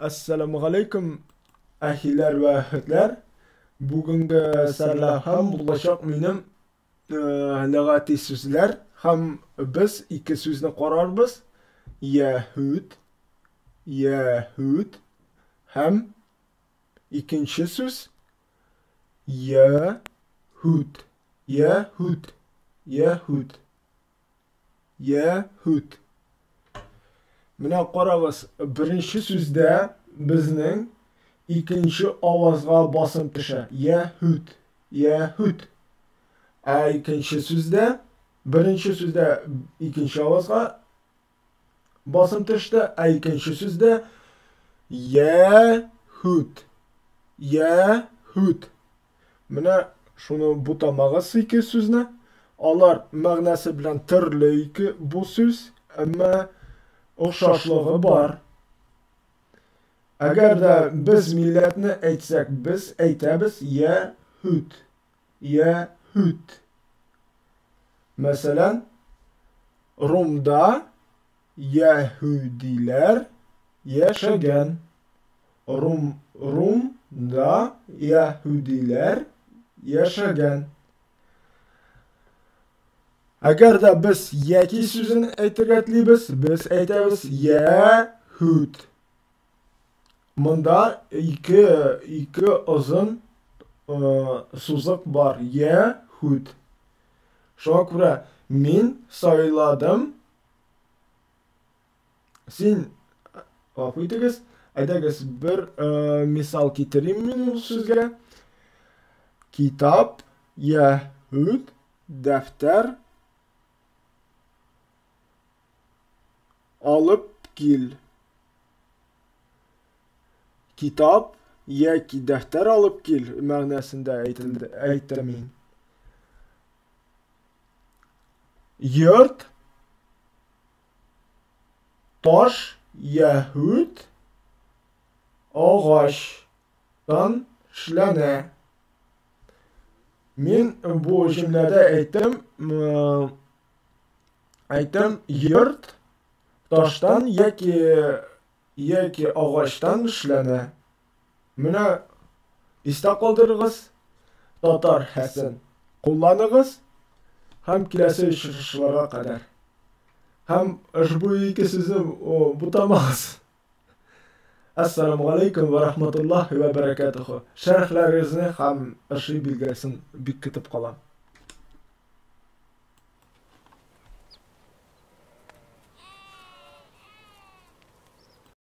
Әссәламү галәйкүм, әхиләр вә әхәтләр. Бүгенге сәрләһәм булачак минем ләгати сүзләр һәм без ике сүзне карарбыз. Яһүд, яһүд һәм икенче сүз яһүд, яһүд, яһүд. Яһүд. Менә карагыз, беренче сүздә безнең икенче авазга басым төшә. Яһүд. Яһүд. Ә икенче сүздә, беренче сүздә икенче авазга басым төште, ә икенче сүздә Яһүд. Яһүд. Менә шуны бутамагыз ике сүзне. Алар мәгънәсе белән төрле ике бу сүз, әмма охшашлыгы бар. Әгәр дә без милләтне әйтсәк, без әйтәбез яһүд. Яһүд. Мәсәлән, Румда яһүдиләр яшәгән. Рум, Румда яһүдиләр яшәгән. Әгәр дә без яки сүзен әйтергә телибез, без әйтәбез яһүд. Монда ике, ике озын сузык бар. Яһүд. Шуңа күрә мин сайладым. Син гафу итегез, әйдәгез бер мисал китерим мин ул сүзгә. Китап, яһүд, дәфтәр алып кил. Китап яки дәфтәр алып кил мәгънәсендә әйтелде, әйттем мин. Йорт таш яһүд агачтан эшләнә. Мин бу җөмләдә әйттем, әйттем йорт таштан яки яки агачтан эшләнә. Менә истә калдырыгыз, татар хәсен кулланыгыз һәм киләсе очрашуларга кадәр. Һәм ошбу ике сүзне бутамагыз. Ассаламу алейкум ва рахматуллахи ва баракатуху. Шәрехләрегезне һәм оши билгесен бик көтеп калам.